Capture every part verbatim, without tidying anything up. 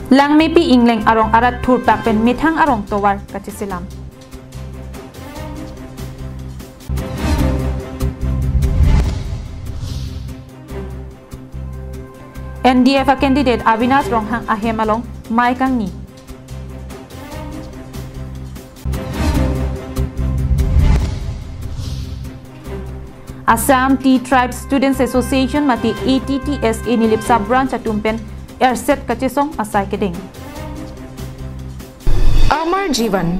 Langmepi Engleng arong arat thurpak pen methang arong tovar kacheselam. N D F a candidate Avinash Ronghang ahem along mei kangni. Assam Tea Tribes Students Association mate A T T S A Nilip Sub Branch atum pen erset kachesong asai kedeng. Amar Jeevan,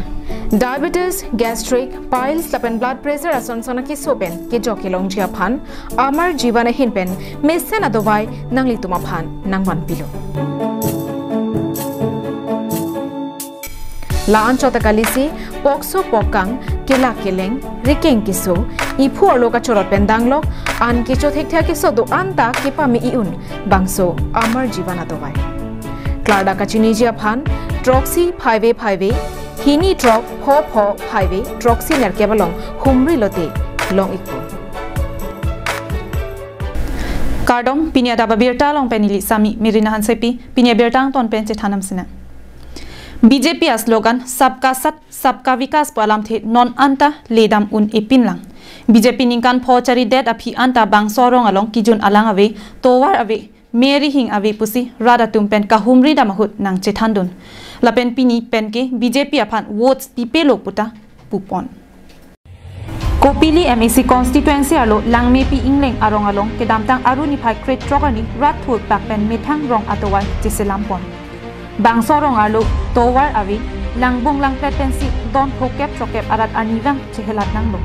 diabetes, gastric, piles lapen blood pressure ason son akeso pen kejok kelongji aphan Amar Jeevan ahin pen mesen adovai nanglitum aphan nangvanpilo. La-anchot ta kalisi, pokso pokkang, kelak keleng, rikeng keso, iphu arlo kachorot pen danglok, an kecho thekthe akeso do-an ta kepame i-un, bangso Amar Jeevan adovai. Klardak kachiniji aphan, throksi phaive phaive, hini throk pho pho phaive, throksi nerkep along humri lote long-ikpo. Kardom, pini adap abirta along pen neli Sami Merina Hansepi, pini abirta angton pen chethan damsinang. B J P a slogan Sabka Saath, Sabka Vikas pu alamthe non anta ledam un-e pinlang. B J P ningkan pho charidet aphi anta bangso arong along kejun alang ave, tovar ave, me rihing ave pusi rat atum pen kahumri dam ahut nangchethandun. Lapen pini penke B J P aphan votes pipelo puta pupon. Kopili M A C constituency arlo Langmepi Engleng arong along kedamtang Aru niphai krethrok arni rat thurpak pen methang rong atovar cheselampon. Bangso arong arlo tovar ave, langbung langplet pensi don phokep throkep arat arnivang chehelat nanglo.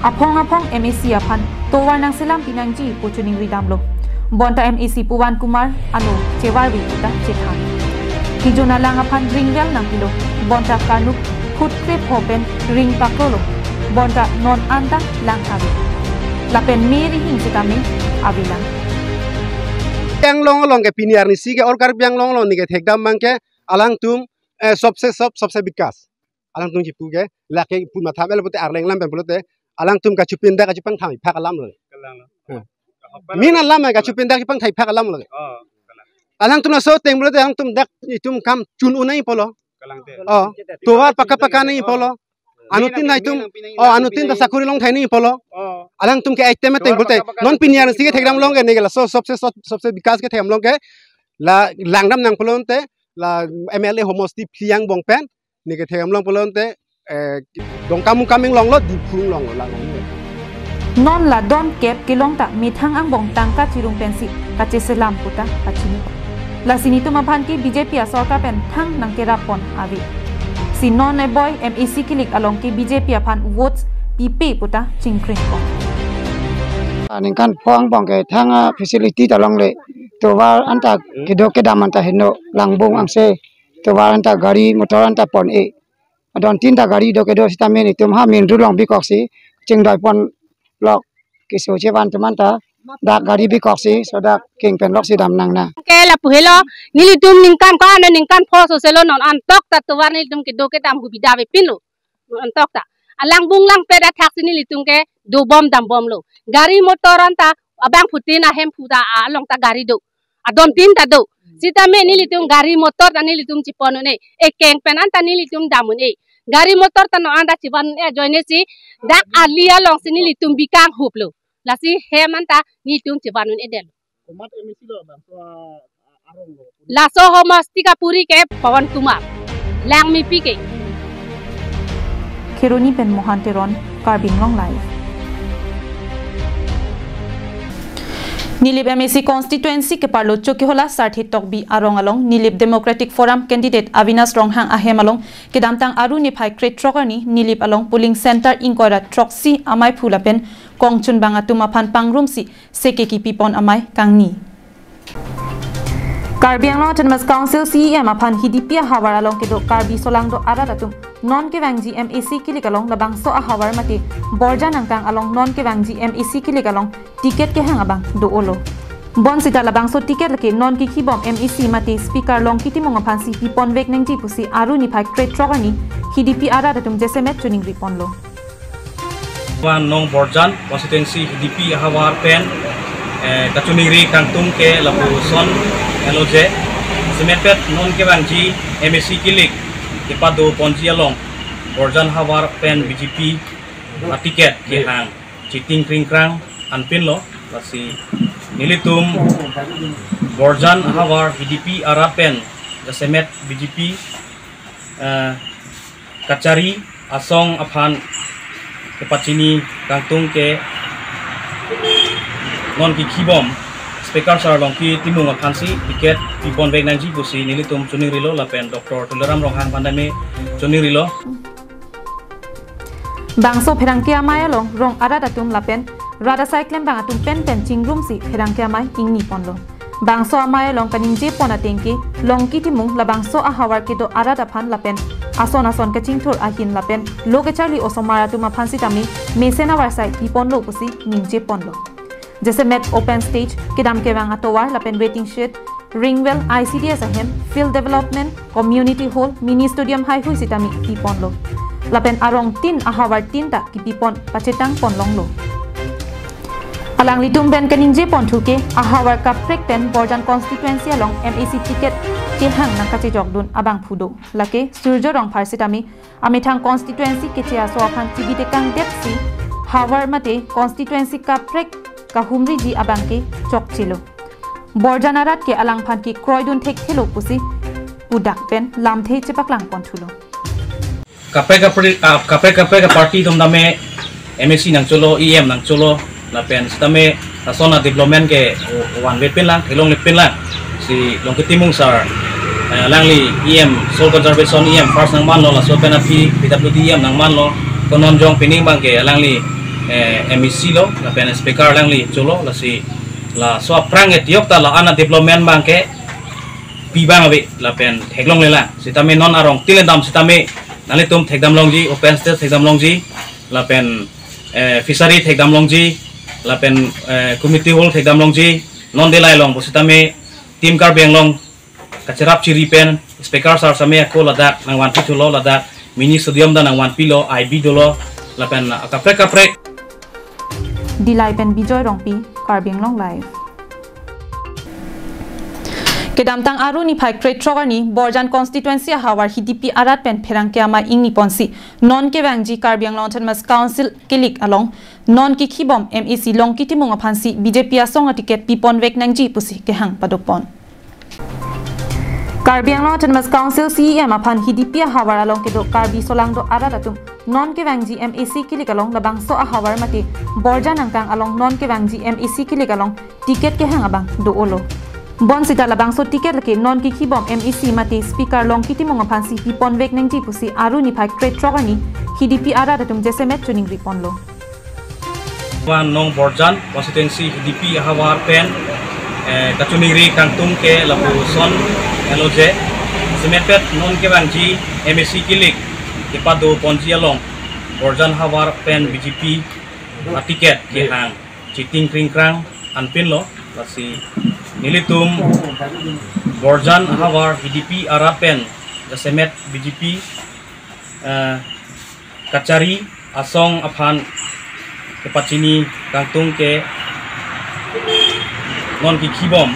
Aphong aphong M A C aphan tovar nangselam pinangji pu choningri damlo. Bonta M A C Pawan Kumar ano chevarve puta chethan. Kejun alang aphan ringvel nangpilo. Bonta kanuk phut kre pho pen ring pakrolo. Bonta non anta lang ave. Lapen me rihing setame avelang. Karbi Anglong along ke pini arnisi ke or Karbi Anglong along neke thekdam abang ke alangtum, eh, sabse sab, sabse vikas. Alangtum chipu ke, lake pu matha bel pulote arleng lam pen pulote, alangtum kachupindak kachupangthai phak alam lo. Kalang lo. Hmm. Kahopan Min lo. Alam kachupindak kachupangthai phak alam lo. Oh, kalang. Alangtum laso ateng pulote alangtum dak itum kam chun-un nangji pulo. Kalang te. Oh, tovar pakka pakka nangji pulo. Anuttin ta itum, oh, anuttin ta sakori longthai nangji pulo. Oh. Alangtum ke item ateng pulote, non pini arnisi ke thekdam along ke neke laso sabse sab, sabse vikas ke thekdam along ke, la langdam nang pulote, la M L A homosti phli angbong pen, neke thekdam along pulote, eh, Dongkamukam inglong lo, Diphu inglong lo, la long lo. Non la don kep kelong ta methang angbong tangka chirung pensi kacheselam puta kachini. Lasi netum aphan ke B J P asorkar pen thang nangkerap pon ave. Si non eboi M A C kilik along ke B J P aphan votes pipe puta chingkring pon. Aningkan pho angbong ke thang, ah, facility ta longle. Tovar anta kedo kedam anta heno, langbung angse, tovar anta gari motor anta pon-e. Adon tin ta gari do kedo sitame netum ha main road along bikoksi chingdoi pon lok, keso chevan atum anta dak gari bikoksi so dak keng pen loksi dam nangne. Ke lapu helo, nelitum ningkan ko-an ningkan pho soselo, non antok ta tovar nelitum kedo kedam hubida avepinlo. Non antok ta. Alangbung langplet athaksi nelitum ke dobom dambomlo. Gari motor anta abangphutin ahemphu ta along ta gari do. Adon tin ta do. Sitame nelitum gari motor ta nelitum chepon un-e. Ekeng pen anta nelitum dam un-e. Gari motor ta non anta chevan un-e ajoine si dak ali alongsi nelitum bikang huplo. Lasi hem anta nelitum chevan un-edetlo. Komat M A C lo bangso, ah, arong lo? Laso homosti kapuri ke Pawan Kumar. Langmepi ke. Kheroni pen Mohan Teron, Karbi Anglong Live. Nilip M A C constituency keparlo Chokihola Sarthe Tokbi arong along Nilip Democratic Forum candidate Avinash Ronghang ahem along kedamtang Aru niphai krethrok arni Nilip along polling center ingkoi ra throksi amaiphu lapen kongchunbang atum aphan pangrumsi seke kipipon amei kangni. Karbi Anglong Autonomous Council C E M aphan Hidipi ahavar along kedo Karbi solangdo arat atum non kevangji M A C kilik along labangso ahavar mate Borjan angkang along non kevangji M A C kilik along ticket kehang abang do-olo. Bonsita labangso ticket lake non kikhibom M A C mate Speaker Longki Timung aphansi piponvek nangji pusi Aru niphai krethrok arni Hidipi arat atum jasemet choningri ponlo. Wan nong Borjan constituency Hidipi ahavar pen, eh, kachoningri kangtung ke lapuson elo je. Semetpet non kevangji M A C kilik kepado ponji along Borjan havar pen B J P a ticket kehang cheting kringkrang anpinlo, lasi nelitum Borjan havar H D P arat pen jasemet B J P eh, kachari asong aphan kepachini kangtung ke non kikhibom Speaker Sir Longki Timung aphansi ticket pipon vek nangji pusi nelitum choningrilo lapen Doctor Tuliram Ronghang aphan tame choningrilo. Bangso pherangke amei along rong arat atum lapen rat asai klembang atum penpen chingrumsi pherangke amei ingni ponlo. Bangso amei along kaningje pon ateng ke Longki Timung labangso ahavar kedo arat aphan lapen ason ason kachingthur ahin lapen lo kacharli osomar atum aphan sitame mesen avarsai piponlo pusi ningje ponlo. Jasemet open stage, kedam kevang atovar lapen waiting shed, ring well, I C D S ahem, field development, community hall, mini stadium haihui sitame piponlo. Lapen arong tin ahavar tin ta kipipon pachetang ponlonglo. Alanglitum pen kaningje ponthu ke ahavar kaprek pen Borjan constituency along M A C ticket kehang nangkachejokdun abangphu do. Lake Surjo Rongphar sitame amethang constituency keche aso aphan chibi tekang detsi havar mate constituency kaprek kahumriji abang ke chokchelo. Borjan arat ke alangphan kekroidun thekthelo pusi pudak pen lamthe chepaklang ponthulo. Kaprek kaprek, ah, kaprek kaprek aparty atum tame M A C nangcholo, E M nangcholo, lapen sitame lason a-development ke o-, ovanve pinlang, theklongle pinlang. Si Longki Timung Sir, eh, alangli E M, Soil Conservation E M first nangmanlo, laso pen aphi P W D E M nangmanlo, konon jong pining abang ke alangli, eh, M A C lo, lapen speaker alangli cholo, lasi laso aphrang ke tiok ta la-an a-development abang ke pi abang ave, lapen theklongle lang. Sitame non arong tin le dam sitame nanglitum thekdam longji, open stage thekdam longji, lapen, eh, fishery thekdam longji, lapen, eh, community hall thekdam longji, non delai long pusitame Team Karbi Anglong kacherap chiri pen speaker sir sitame ako ladak nangvanpi thulo, ladak mini stadium ta nangvanpilo, I B dolo, lapen kaprek kaprek. Dillai pen Bijoy Rongpi, Karbi Anglong Live. Kedamtang Aru niphai krethrok arni Borjan constituency ahavar H D P arat pen pherangke amei ingni ponsi non kevangji Karbi Anglong Autonomous Council kilik along non kikhibom M A C Longki Timung aphansi B J P asong a-ticket pipon vek nangji pusi kehang padopon. Karbi Anglong Autonomous Council C E M aphan H D P ahavar along kedo Karbi solangdo arat atum non kevangji M A C kilik along labangso ahavar mate Borjan angkang along non kevangji M A C kilik along ticket kehang abang do-olo. Bonsita labangso ticket lake non kikhibom M A C mate speaker Longki Timung aphansi pipon vek nangji pusi Aru niphai krethrok arni H D P arat atum jasemet choningri ponlo. Wan nong Borjan constituency H D P ahavar pen, eh, kachoningri kangtung ke lapuson elo je. Semetpet non kevangji M A C kilik kepado ponji along Borjan havar pen B J P a-ticket kehang cheting kringkrang anpinlo, lasi nelitum Borjan havar H D P arat pen jasemet B J P, eh, kachari asong aphan kepachini kangtung ke non kikhibom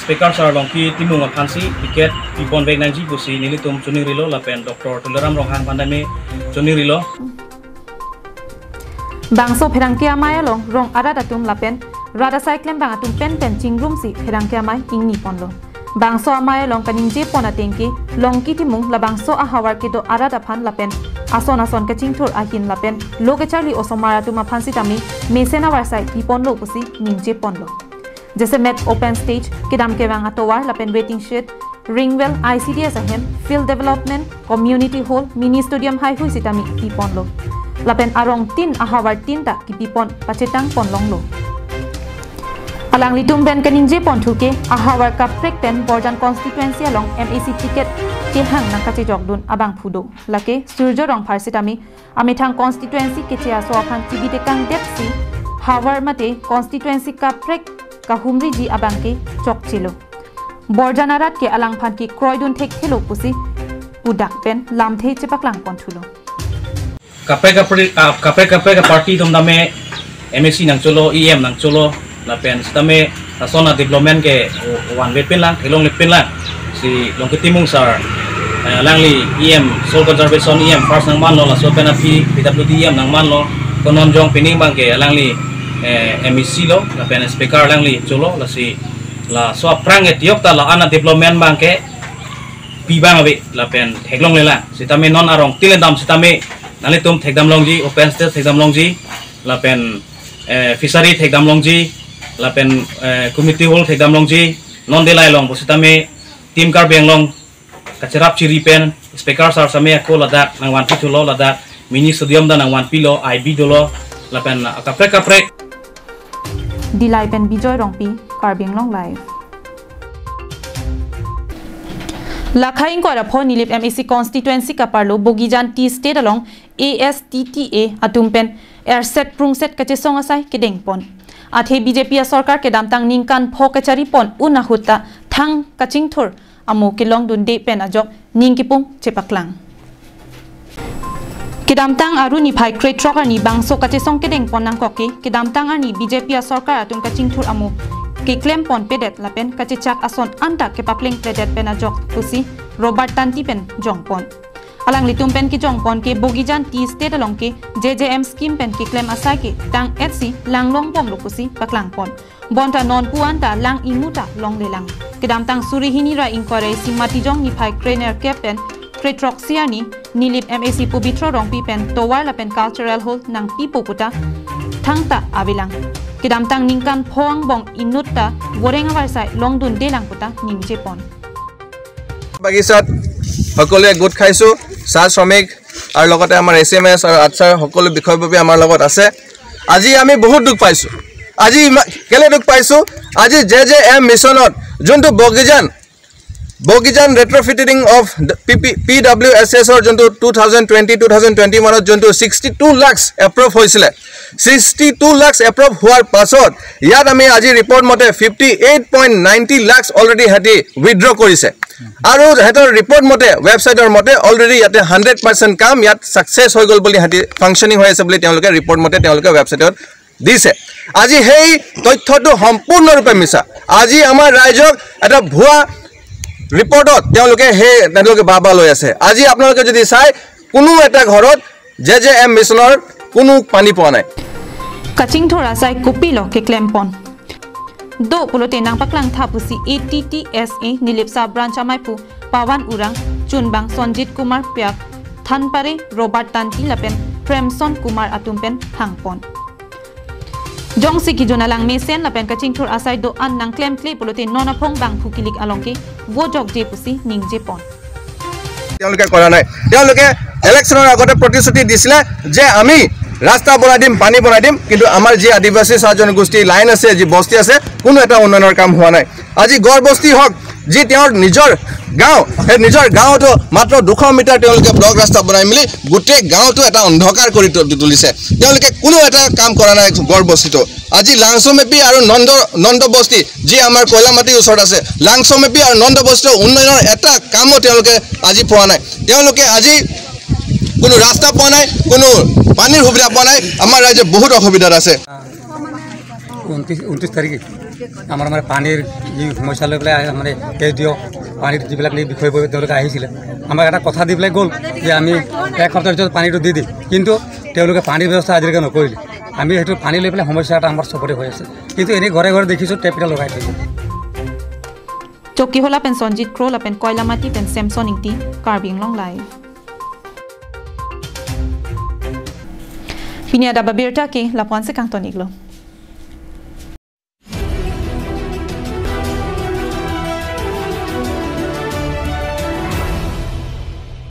speaker sir Longki Timung aphansi ticket pipon vek nangji pusi nelitum choningrilo lapen Doctor Tuliram Ronghang aphan tame choningrilo. Bangso pherangke amei along rong arat atum lapen rat asai klembang atum penpen chingrumsi pherangke amei ingni ponlo. Bangso amei along kaningje pon ateng ke Longki Timung labangso ahavar kedo arat aphan lapen ason ason kachingthur ahin lapen lo kacharli osomar atum aphan sitame mesen avarsai piponlo pusi ningje ponlo. Jasemet open stage, kedam kevang atovar lapen waiting shed, ring well, I C D S ahem, field development, community hall, mini stadium haihui sitame piponlo. Lapen arong tin ahavar tin ta kipipon pachetang ponlonglo. Alanglitum pen kaningje ponthu ke ahavar kaprek pen Borjan constituency along M A C ticket kehang nangkachejokdun abangphu do. Lake Surjo Rongphar sitame amethang constituency keche aso aphan chibi tekang detsi havar mate constituency kaprek kahumriji abang ke chokchelo. Borjan arat ke alangphan kekroidun thekthelo pusi pudak pen lamthe chepaklang ponthulo. Kaprek kaprek, ah, kaprek kaprek aparty atum tame M A C nangcholo, E M nangcholo, lapen sitame lason a-development ke o-, ovanve pinlang, theklongle pinlang. Sri Longki Timung sir, eh, alangli E M, Soil Conservation E M first nangmanlo, laso pen aphi P W D E M nangmanlo, konon jong pining abangke alangli, eh, M A C lo, lapen speaker alangli cholo, lasi laso aphrang etiok ta la-an a-development abangke pi abang ave, lapen theklonglelang. Sitame non arong tilendam sitame nanglitum thekdamlongji, open stage thekdamlongji, lapen, eh, fishery thekdamlongji, lapen, eh, community hall thekdamlongji, non delai long pu sitame Team Karbi Anglong kacherap chiri pen speaker sir sitame ako ladak nangvanpi thulo, ladak mini stadium ta nangvanpilo, I B dolo, lapen kaprek kaprek. Dillai pen Bijoy Rongpi, Karbi Anglong Live. Lakhai ingkoi ra pho Nilip M A C constituency kaparlo Bogijan Tea Estate along A S T T A atum pen erset prungset kachesong asai kedengpon. Athe B J P asorkar kedamtang ningkan pho kacharipon un ahut ta thang kachingthur amo kelongdunde pen ajok ning kipung chepaklang. Kedamtang Aru niphai krethrok arni bangso kachesong kedengpon nangkok ke, kedamtang arni B J P asorkar atum kachingthur amo keklemponpedet lapen kachechak ason anta kepaplengpledet pen ajok pusi Robert Tanti pen jongpon. Alanglitum pen kejongpon ke Bogijan Tea Estate along ke J J M scheme pen keklem asai ke tang-etsi langlongbomlo pusi paklangpon. Bonta non pu anta lang imu ta longlelang. Kedamtang suri hini ra ingkoi ra isi Matijong niphai krenerkep pen krethroksi arni Nilip M A C Pobitro Rongpi pen tovar lapen cultural hall nangpipo puta thangta avelang. Kedamtang ningkan pho angbong inut ta voreng avarsai longdundelang puta ningjepon. বাগিচাত সকলোৱে গোট খাইছো, চাহ শ্ৰমিক আৰু লগতে আমাৰ S M S আৰু আছাৰ সকলো বিষয়ববীয়া আমাৰ লগত আছে। আজি আমি বহুত দুখ পাইছো। আজি ইমা-, কেলে দুখ পাইছো? আজি জে জে এম মিছনত যোনটো Bogijan, Bogijan retrofitting of P P, P W S এছৰ যোনটো two thousand twenty, two thousand twenty ওৱানত যোনটো ছিক্সটি টু লাখছ এপ্ৰুভ হৈছিলে, ছিক্সটি টু লাখছ এপ্ৰুভ হোৱাৰ পাছত ইয়াত আমি আজি ৰিপৰ্ট মতে fifty eight point ninety lakhs already সিহঁতি উইথড্ৰ কৰিছে। আৰু সিহঁতৰ ৰিপৰ্ট মতে, ৱেবছাইটৰ মতে অলৰেডি ইয়াতে হাণ্ড্ৰেড পাৰ্চেণ্ট কাম ইয়াত ছাকচেছ হৈ গ'ল বুলি, সিহঁতি ফাংচনিং হৈ আছে বুলি তেওঁলোকে ৰিপৰ্ট মতে তেওঁলোকে ৱেবছাইটত দিছে। আজি সেই তথ্যটো সম্পূৰ্ণৰূপে মিছা। আজি আমাৰ ৰাইজক এটা ভুৱা ৰিপৰ্টত তেওঁলোকে সেই, তেওঁলোকে বাহ বাহ লৈ আছে। আজি আপোনালোকে যদি চাই, কোনো এটা ঘৰত জে জে এম মিছনৰ কোনো পানী পোৱা নাই। Kachingthur asai kopilo keklempon do pulote nangpaklangtha pusi A T T S A Nilip sub branch amaipu Pawan Urang, chunbang Sonjit Kumar Piak, thanpare Robert Tanti lapen Premson Kumar atum pen hangpon. Jongsi kejun alang mesen lapen kachingthur asai do-an nangklemkle pulote non aphong bangphu kilik along ke vojokje pusi ningjepon. তেওঁলোকে কৰা নাই। তেওঁলোকে ইলেকশ্যনৰ আগতে প্ৰতিশ্ৰুতি দিছিলে যে আমি ৰাস্তা বনাই দিম, পানী বনাই দিম, কিন্তু আমাৰ যি আদিবাসী চাহ জনগোষ্ঠীৰ লাইন আছে, যি বস্তি আছে, কোনো এটা উন্নয়নৰ কাম হোৱা নাই। আজি গড় বস্তি হওক, যি তেওঁৰ নিজৰ গাঁও, সেই নিজৰ গাঁৱতো মাত্ৰ দুশ মিটাৰ তেওঁলোকে ব্লক ৰাস্তা বনাই মেলি গোটেই গাঁৱটো এটা অন্ধকাৰ কৰি তু-, তুলিছে। তেওঁলোকে কোনো এটা কাম কৰা নাই গড় বস্তিটো। আজি লাংচমেপি আৰু নন্দ, নন্দ বস্তি, যি আমাৰ কয়লামাটিৰ ওচৰত আছে, লাংচমেপি আৰু নন্দ বস্তিৰ উন্নয়নৰ এটা কামো তেওঁলোকে আজি পোৱা নাই। তেওঁলোকে আজি কোনো ৰাস্তা পোৱা নাই, কোনো পানীৰ সুবিধা পোৱা নাই। আমাৰ ৰাইজে বহুত অসুবিধাত আছে। ঊনত্ৰিছ, ঊনত্ৰিছ তাৰিখে আমাৰ মানে পানীৰ যি সমস্যা লৈ পেলাই মানে কেছ দিয়ক, পানীৰ যিবিলাক এই বিষয়বোৰ তেওঁলোকে আহিছিলে, আমাক এটা কথা দি পেলাই গ'ল যে আমি এক সপ্তাহৰ ভিতৰত পানীটো দি দিম, কিন্তু তেওঁলোকে পানীৰ ব্যৱস্থা আজিলৈকে নকৰিলে। আমি সেইটো পানী লৈ পেলাই সমস্যা এটা আমাৰ চবতে হৈ আছে, কিন্তু এনেই ঘৰে ঘৰে দেখিছোঁ টেপ এটা লগাই থৈছে। Chokihola pen Sonjit Kro lapen Koilamati pen Samson Ingti, Karbi Anglong Live. Pini adap abirta ke lapu-an si kangton-iklo.